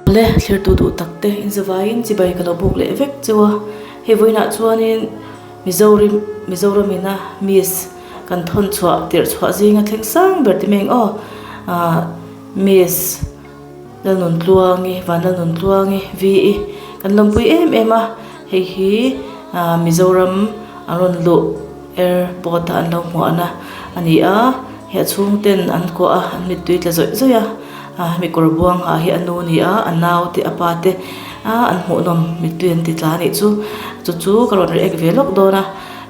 Le thlirtu duh tak te inzavaiin chibai ka lo buk leh vek cheu a, hei vawiinah chuanin Mizorim Mizoram ina Miss kan thawn chhuah tirh chhuah zinga thleng sang ber ti mai ang aw ah Miss Lalnuntluangi Vanlalnuntluangi VE kan lawmpui em em a, hei hi ah Mizoram an rawn luh. Airport a an lo hmuahna a ni a, hei a chhung ten an kuah a, an mittui tla zawih zawih a, ah hemi kawr buang ha hi a nu a ni a, a nau te a pa te ah an hmuhnawm mittui an ti tla a nih chu, chu chu ka rawn react ve lawk dawn a,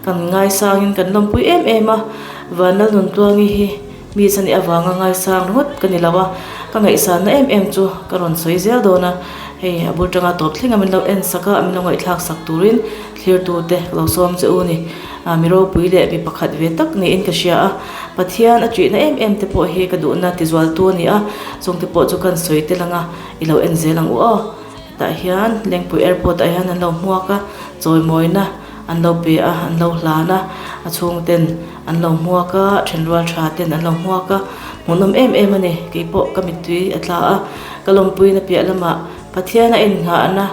kan ngaisangin kan lawmpui em em a, Vanlalnuntluangi hi miss a nih avanga ngaisang ringawt ka ni lo a, ka ngaihsanna em em chu ka rawn sawi zel dawn a, hei a bul tanga tawp thleng a min lo en sak a, min lo ngaihthlak sak turin Thlirtute ka lo sawm che u ni. Mi ropui leh mi pakhat ve tak niin ka hria a, Pathian a ṭihna em em te pawh hi ka duhna tizualtu a ni a, chungte pawh chu kan sawi tel ang a, i lo en zel ang u aw. Hetah hian Lengpui Airport ah hian an lo hmuak a, chawimawina an lo pe a, an lo hlan a, a chhungten an lo hmuak a, ṭhenrual ṭha ten an lo hmuak a, hmuhnawm em em a ni. Keipawh ka mittui a tla a, ka lawmpuina piah lamah Pathian a inngahna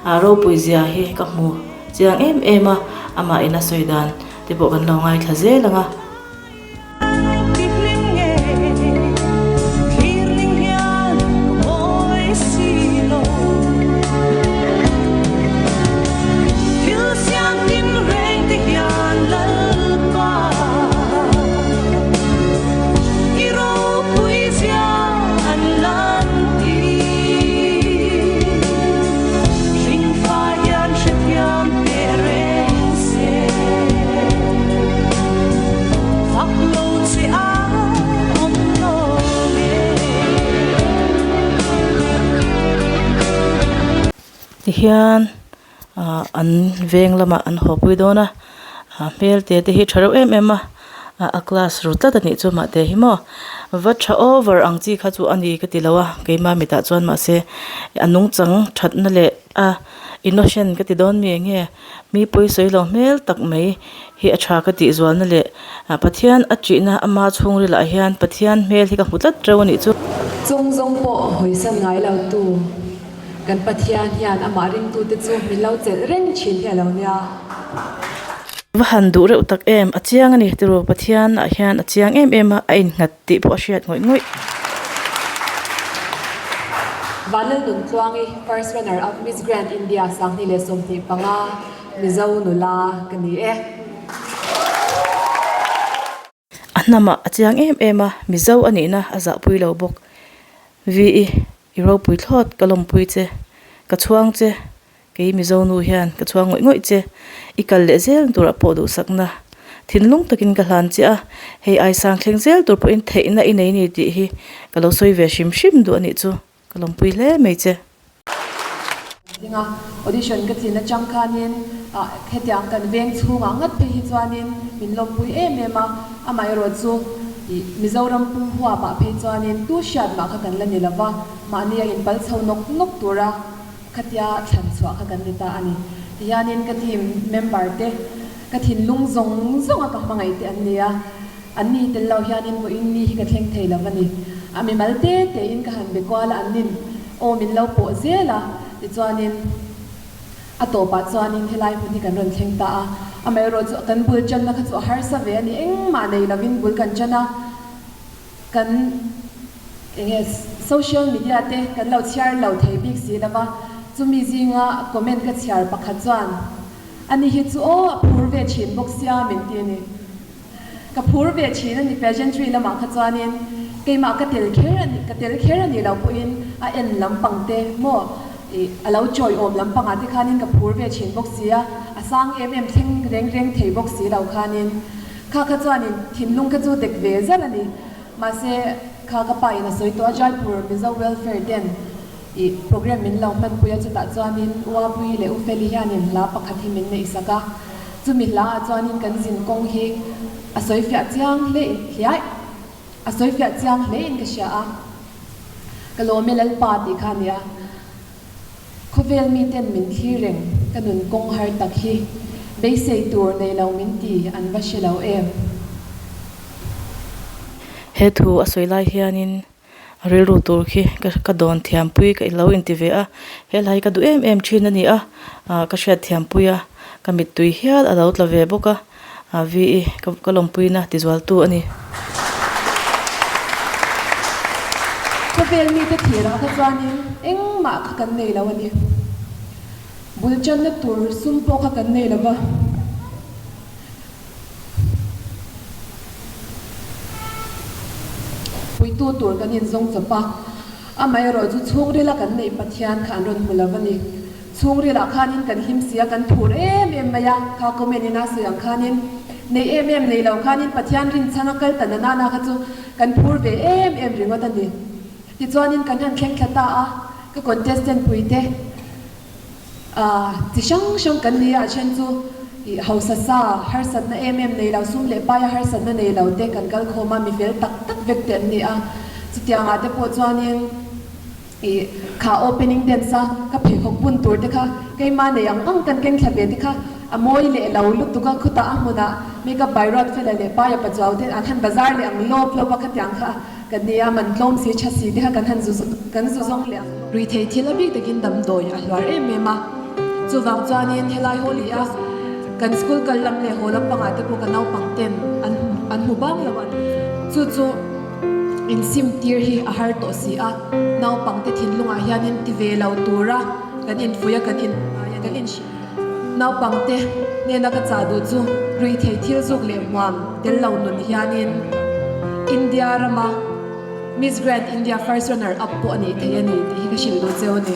a ropui zia hi ka hmu chiang em em a, amah in a sawi dan te pawh kan lo ngaithla zel ang a. Tihian ah an veng lamah an haw pui dawn a ah hmel te te hi tha reuh em em a ah a class ru tlat a nih chu mahte hi maw va tha over ang chi kha chu a ni ka ti lo a keimah mitah chuan mahse a nungchang thatna leh a innocent ka ti dawn mi eng nge mi pawi sawi lo hmel tak mai hi a tha ka tih zualna leh ah Pathian a tihna ama chhungril ah hian Pathian hmel hi ka hmu tlat reuh a nih chu. Chung zawng pawh hawisan ngai lo tu kan Pathian hian amah ringtute chu min lo chelh reng thin hi a lo nia. Va han duh reuh tak em, a chiang a ni tiraw Pathian ah hian a chiang em em a, a innghat tih pawh a hriat ngawih ngawih. Vanlalnuntluangi first runner up Miss Grand India 2025 Mizo nula ka ni e. A hnamah a chiang em em a, Mizo a nihna a zahpui lo bawk. VE I ropui thlawt ka lawmpui che, ka chhuang che, kei Mizo nu hian ka chhuang ngawih ngawih che, i kal leh zel turah pawh duhsakna thinlung takin ka hlan che a, hei aisang thleng zel tur pawhin theihna i nei ni tih hi ka lo sawi ve hrim hrim duh a nih chu, ka lawmpui hle mai che. Tling a, audition ka tlin atang khanin hetiang kan veng chhungah ngat phei hi chuanin min lawmpui em em a, amaherawhchu ih Mizoram pum huapah phei chuanin tu hriat mah kha kan la ni lova, mahni a inpal chho nawk nawk tura khatia thlan chhuah kha kan ni ta a ni. Tihianin ka team member te ka thinlung zawng zawnga ka hmangaih te an ni a. An ni tel lo hianin vawiin ni hi ka thleng thei lo a ni. A mimal te tein ka han be kual a, an nin aw min lo pawh zel a, tichuanin a tawpah chuanin helai hmun hi kan rawn thleng ta a. Amaherawhchu kan bul channa kha chu a harsa ve a ni, engmah nei lovin bul kan chan a, kan eng nge social media te kan lo chhiar lo thei bik si lo va, chumi zinga comment ka chhiar pakhat chuan ani hi chu aw a phur ve thin bawk sia min ti a ni. Ka phur ve thin a ni pageantry lamah kha chuanin keimah ka tel kher a ni ka tel kher a nih loh pawhin a en lampang te maw ih a lo chawi awm lampangah te khanin ka phur ve thin bawk si a, a sang em em thleng reng reng thei bawk si lo khanin kha kha chuanin thinlung kha chu dek ve zar a ni. Mahse kha ka pa in a sawi tawh a Jaipur Mizo Welfare ten ih program min lo hmanpui a chutah chuanin Uapui leh Ufeli hianin hla pakhat hi min neihsak a. Chumi hlaah chuanin kan zin kawng hi a sawifiah chiang hle hliai a sawifiah chiang hlein ka hria a, ka lawm e Lalpa tih kha a nia. Khawvel miten min thlir reng ka nun kawng har tak hi beisei tur nei lo min ti an va hre lo em. He thu a sawi lai hianin. A rilru tur khi ka dawn thiam pui ka lo inti ve a, he hla hi ka duh em em thin a ni a, ah ka hriat thiam pui a, ka mittui hial a lo tla ve bawk a, ah vi i ka lawmpuina tizualtu a ni. Khawvel mite thirah kha chuanin engmah kha kan nei lo a ni. Bul channa tur sum pawh kha kan nei lo va. Puitu tur kan inzawng chawp a, amaherawh chu chhungrila kan neih Pathian kha an rawn hmu lo a ni. Chhungrilah khanin kan hlim si a, kan phur em em mai a, kha comment in a sawi ang khanin nei em em nei lo khanin Pathian rinchhan a kal ta na nana kha chu kan phur ve em em ringawt a ni. Tichuanin kan han thleng thla ta a, ka contestant puite. Chi hrang hrang kan ni a, a then chu ih hausa sa, harsatna em em nei lo, sum leh paia harsatna nei lo te kan kal khawm a, mi fel tak tak vek te an ni a. Chutiangah te pawh chuanin ih kha opening dance a ka pheikhawk bun tur te kha keimah nei ang ang kan keng thla ve te kha a mawi leh lo lutuk a, khutah a hmunah makeup by Ruat Fela leh paia pachuau te an han bazar leh ang lawp lawp a khatiang kha. Kan nia man tlawm si tha si te kha kan han zu kan zu zawng leh ang. Ruithei thil a bik takin damdawi a hluar em em a, chuvang chuanin helai haw leh a kan school kal lam leh haw lampangah te pawh ka naupang ten an an hmu bang lo a, chu chu insim tir hi a har tawh si a, naupang te thinlungah hianin ti ve lo tura kan infuih a kan in kan in. Naupangte hnena ka chah duh chu ruihtheih thil zuk leh hmuam tel lo nun hianin India rama Miss Grand India First Runner Up pawh a nih thei a ni tih hi ka hrilh duh cheu a ni.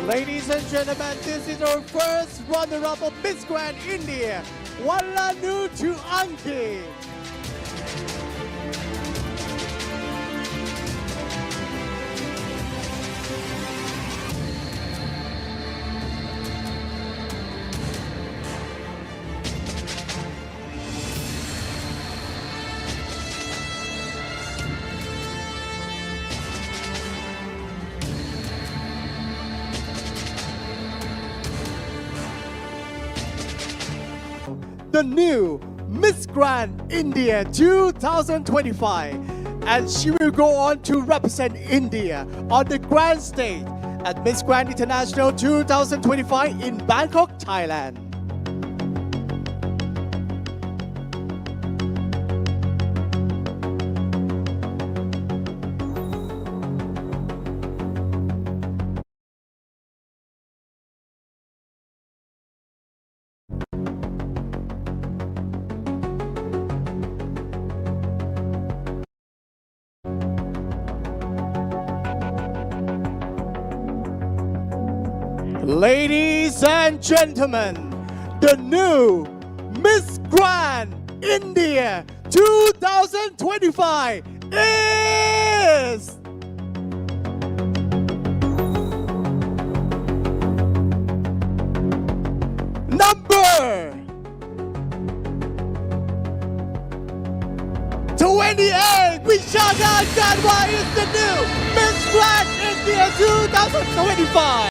Ladies and gentlemen, this is our first runner-up of Miss Grand India, Walanu Anki. The new Miss Grand India 2025 and she will go on to represent India on the grand stage at Miss Grand International 2025 in Bangkok, Thailand. Ladies and gentlemen, the new Miss Grand India 2025 is number 28. Vishakha Jadwa is the new Miss Grand India 2025!